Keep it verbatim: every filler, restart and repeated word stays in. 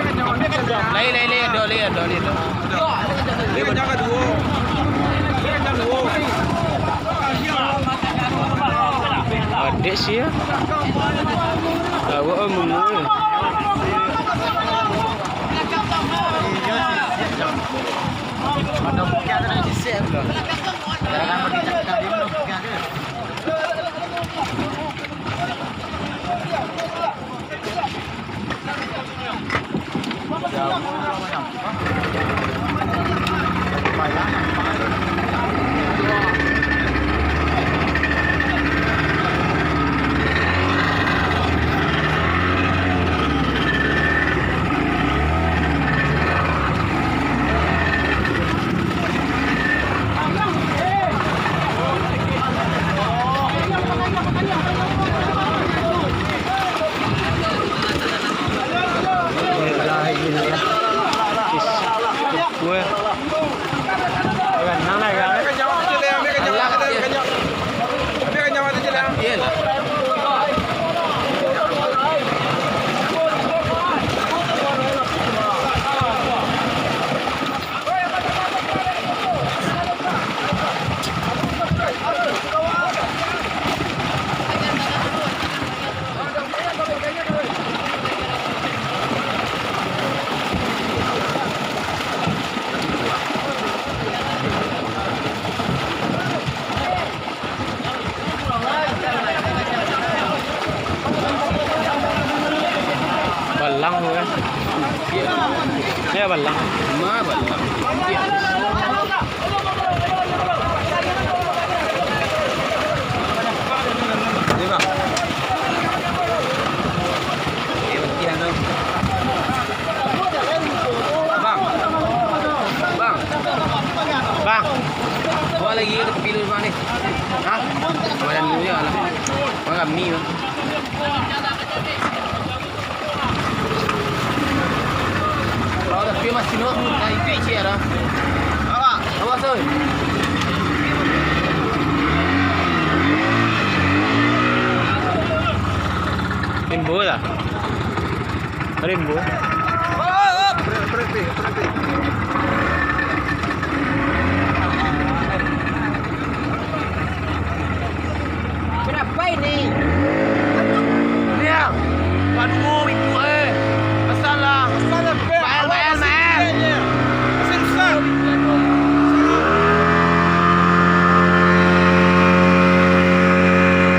Lai, lai, lai, ado, lai, ado, lai, ado. Adek sia. Awak mangoi. Balang tu kan. Ya, balang. Ma balang. Ni, Bang. Ni, Bang. Bang. Bang. Bang. Bawa lagi ke tepi dulu, Bang, ni. Hah? Bawa dulu je lah. Bang, kami, Bang. Kalau tapi masih nak, nak ipik cik ada. Awak. Awas, oi. Rimbo lah. Rimbo.